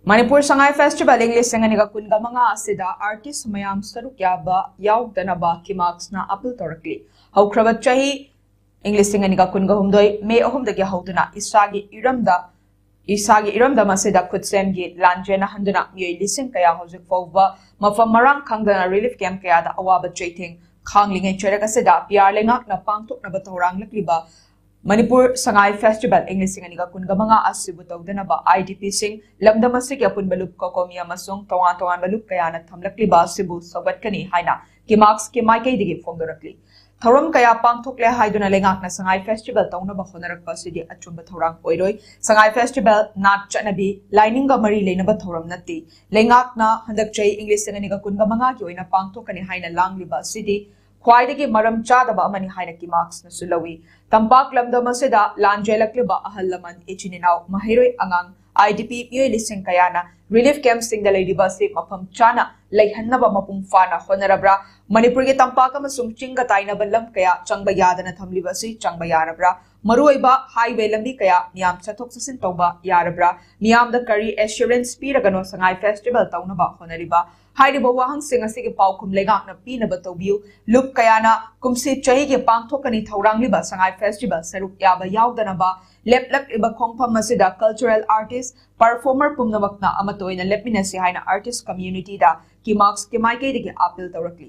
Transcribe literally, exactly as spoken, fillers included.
Manipur Sangai festival ꯏꯪ ꯂꯤꯁꯤꯡ ꯑꯅꯤꯒ ꯀꯨꯟꯒ ꯃꯉꯥ ꯑꯁꯤꯗ ꯑꯥꯔꯇꯤꯁ ꯃꯌꯥꯝ ꯁꯔꯨꯛ ꯌꯥꯕ ꯌꯥꯎꯗꯅꯕ ꯀꯤꯃꯥꯛꯁꯅ ꯑꯄꯤꯜ ꯇꯧꯔꯛꯂꯤ꯫ ꯍꯧꯈ꯭ꯔꯕ ꯆꯍꯤ ꯏꯪ ꯂꯤꯁꯤꯡ ꯑꯅꯤꯒ ꯀꯨꯟꯒ ꯍꯨꯝꯗꯣꯏ ꯃꯦ ꯑꯍꯨꯝꯗꯒꯤ ꯍꯧꯗꯨꯅ ꯏꯁꯥꯒꯤ ꯏꯔꯝꯗ ꯏꯁꯥꯒꯤ ꯏꯔꯝꯗꯝ ꯑꯁꯤꯗ ꯈꯨꯠꯁꯦꯝꯒꯤ ꯂꯥꯟ ꯆꯦꯟꯅꯍꯟꯗꯨꯅ ꯃꯤꯑꯣꯏ ꯂꯤꯁꯤꯡ ꯀꯌꯥ ꯍꯧꯖꯤꯛ ꯐꯥꯎꯕ ꯃꯐꯝ ꯃꯔꯥꯡ ꯈꯪꯗꯅ ꯔꯤꯂꯤꯐ ꯀꯦꯝꯞ ꯀꯌꯥꯗ ꯑꯋꯥꯕ ꯆꯩꯊꯦꯡ ꯈꯥꯡꯂꯤꯉꯩ ꯆꯩꯔꯛ ꯑꯁꯤꯗ ꯄꯤ ꯑꯥꯔ ꯂꯩꯉꯥꯛꯅ ꯄꯥꯡꯊꯣꯛꯅꯕ ꯊꯧꯔꯥꯡꯂꯛꯂꯤꯕ ꯃꯅꯤꯄꯨꯔ ꯁꯉꯥꯏ ꯐꯦꯁꯇꯤꯚꯦꯜ ꯏꯪ ꯂꯤꯁꯤꯡ ꯑꯅꯤꯒ ꯀꯨꯟꯒ ꯃꯉꯥ ꯑꯁꯤꯕꯨ ꯇꯧꯗꯅꯕ ꯑꯥꯏ ꯗꯤ ꯄꯤꯁꯤꯡ, ꯂꯝꯗꯝ ꯑꯁꯤꯒꯤ ꯑꯄꯨꯟꯕ ꯂꯨꯞ ꯀꯣꯀꯣꯃꯤ ꯑꯃꯁꯨꯡ ꯇꯣꯉꯥꯟ ꯇꯣꯉꯥꯟꯕ ꯂꯨꯞ ꯀꯌꯥꯅ ꯊꯝꯂꯛꯂꯤꯕ ꯑꯁꯤꯕꯨ ꯁꯧꯒꯠꯀꯅꯤ ꯍꯥꯏꯅ ꯀꯤꯃꯥꯛꯁꯀꯤ ꯃꯥꯏꯀꯩꯗꯒꯤ ꯐꯣꯡꯗꯣꯔꯛꯂꯤ꯫ ꯊꯧꯔꯝ ꯀꯌꯥ ꯄꯥꯡꯊꯣꯛꯂꯦ ꯍꯥꯏꯗꯨꯅ ꯂꯩꯉꯥꯛꯅ ꯁꯉꯥꯏ ꯐꯦꯁꯇꯤꯚꯦꯜ ꯇꯧꯅꯕ ꯍꯣꯠꯅꯔꯛꯄ ꯑꯁꯤꯗꯤ ꯑꯆꯨꯝꯕ ꯊꯧꯔꯥꯡ ꯑꯣꯏꯔꯣꯏ꯫ ꯁꯉꯥꯏ ꯐꯦꯁꯇꯤꯚꯦꯜ ꯅꯥꯠ ꯆꯠꯅꯕꯤ, ꯂꯥꯏꯅꯤꯡꯒ ꯃꯔꯤ ꯂꯩꯅꯕ ꯊꯧꯔꯝ ꯅꯠꯇꯦ꯫ ꯂꯩꯉꯥꯛꯅ ꯍꯟꯗꯛ ꯆꯍꯤ ꯏꯪ ꯂꯤꯁꯤꯡ ꯑꯅꯤꯒ ꯀꯨꯟꯒ ꯃꯉꯥꯒꯤ ꯑꯣꯏꯅ ꯄꯥꯡꯊꯣꯛꯀꯅꯤ ꯍꯥꯏꯅ ꯂꯥꯡꯂꯤꯕ ꯑꯁꯤꯗꯤ ꯈ꯭ꯋꯥꯏꯗꯒꯤ ꯃꯔꯝ ꯆꯥꯗꯕ ꯑꯃꯅꯤ ꯍꯥꯏꯅ ꯀꯤꯃꯥꯛꯁꯅꯁꯨ ꯂꯧꯏ꯫ ꯇꯝꯄꯥꯛ ꯂꯝꯗꯝ ꯑꯁꯤꯗ ꯂꯥꯟ ꯆꯦꯜꯂꯛꯂꯤꯕ ꯑꯍꯜ ꯂꯃꯟ, ꯏꯆꯤꯟ ꯏꯅꯥꯎ, ꯃꯍꯩꯔꯣꯏ ꯑꯉꯥꯡ, ꯑꯥꯏ ꯗꯤ ꯄꯤ ꯃꯤꯑꯣꯏ ꯂꯤꯁꯤꯡ ꯀꯌꯥꯅ ꯔꯤꯂꯤꯐ ꯀꯦꯝꯞꯁꯤꯡꯗ ꯂꯩꯔꯤꯕ ꯑꯁꯤ ꯃꯐꯝ ꯆꯥꯅ ꯂꯩꯍꯟꯅꯕ ꯃꯄꯨꯡ ꯐꯥꯅ ꯍꯣꯠꯅꯔꯕ꯭ꯔꯥ? ꯃꯅꯤꯄꯨꯔꯒꯤ ꯇꯝꯄꯥꯛ ꯑꯃꯁꯨꯡ ꯆꯤꯡꯒ ꯇꯥꯏꯅꯕ ꯂꯝ ꯀꯌꯥ ꯆꯪꯕ ꯌꯥꯗꯅ ꯊꯝꯂꯤꯕ ꯑꯁꯤ ꯆꯪꯕ ꯌꯥꯔꯕ꯭ꯔꯥ? ꯃꯔꯨꯑꯣꯏꯕ ꯍꯥꯏꯋꯦ ꯂꯝꯕꯤ ꯀꯌꯥ ꯃꯤꯌꯥꯝ ꯆꯠꯊꯣꯛ ꯆꯠꯁꯤꯟ ꯇꯧꯕ ꯌꯥꯔꯕ꯭ꯔꯥ? ꯃꯤꯌꯥꯝꯗ ꯀꯔꯤ ꯑꯦꯁꯨꯔꯦꯟꯁ ꯄꯤꯔꯒꯅꯣ ꯁꯉꯥꯏ ꯐꯦꯁꯇꯤꯚꯦꯜ ꯇꯧꯅꯕ ꯍꯣꯠꯅꯔꯤꯕ? ꯍꯥꯏꯔꯤꯕ ꯋꯥꯍꯪꯁꯤꯡ ꯑꯁꯤꯒꯤ ꯄꯥꯎꯈꯨꯝ ꯂꯩꯉꯥꯛꯅ ꯄꯤꯅꯕ ꯇꯧꯕꯤꯌꯨ꯫ ꯂꯨꯞ ꯀꯌꯥꯅ ꯀꯨꯝꯁꯤ ꯆꯍꯤꯒꯤ ꯄꯥꯡꯊꯣꯛꯀꯅꯤ ꯊꯧꯔꯥꯡꯂꯤꯕ ꯁꯉꯥꯏ ꯐꯦꯁꯇꯤꯚꯦꯜ ꯁꯔꯨꯛ ꯌꯥꯕ ꯌꯥꯎꯗꯅꯕ ꯂꯦꯞꯂꯛꯂꯤꯕ ꯈꯣꯡꯐꯝ ꯑꯁꯤꯗ ꯀꯜꯆꯔꯦꯜ ꯑꯥꯔꯇꯤꯁ, ꯄꯔꯐꯣꯔꯃꯔ ꯄꯨꯝꯅꯃꯛꯅ ꯑꯃꯠꯇ ꯑꯣꯏꯅ ꯂꯦꯞꯃꯤꯟꯅꯁꯤ ꯍꯥꯏꯅ ꯑꯥꯔꯇꯤꯁ ꯀꯝꯃ꯭ꯌꯨꯅꯤꯇꯤꯗ ꯀꯤꯃꯥꯛꯁꯀꯤ ꯃꯥꯏꯀꯩꯗꯒꯤ ꯑꯥꯄꯤꯜ ꯇꯧꯔꯛꯂꯤ꯫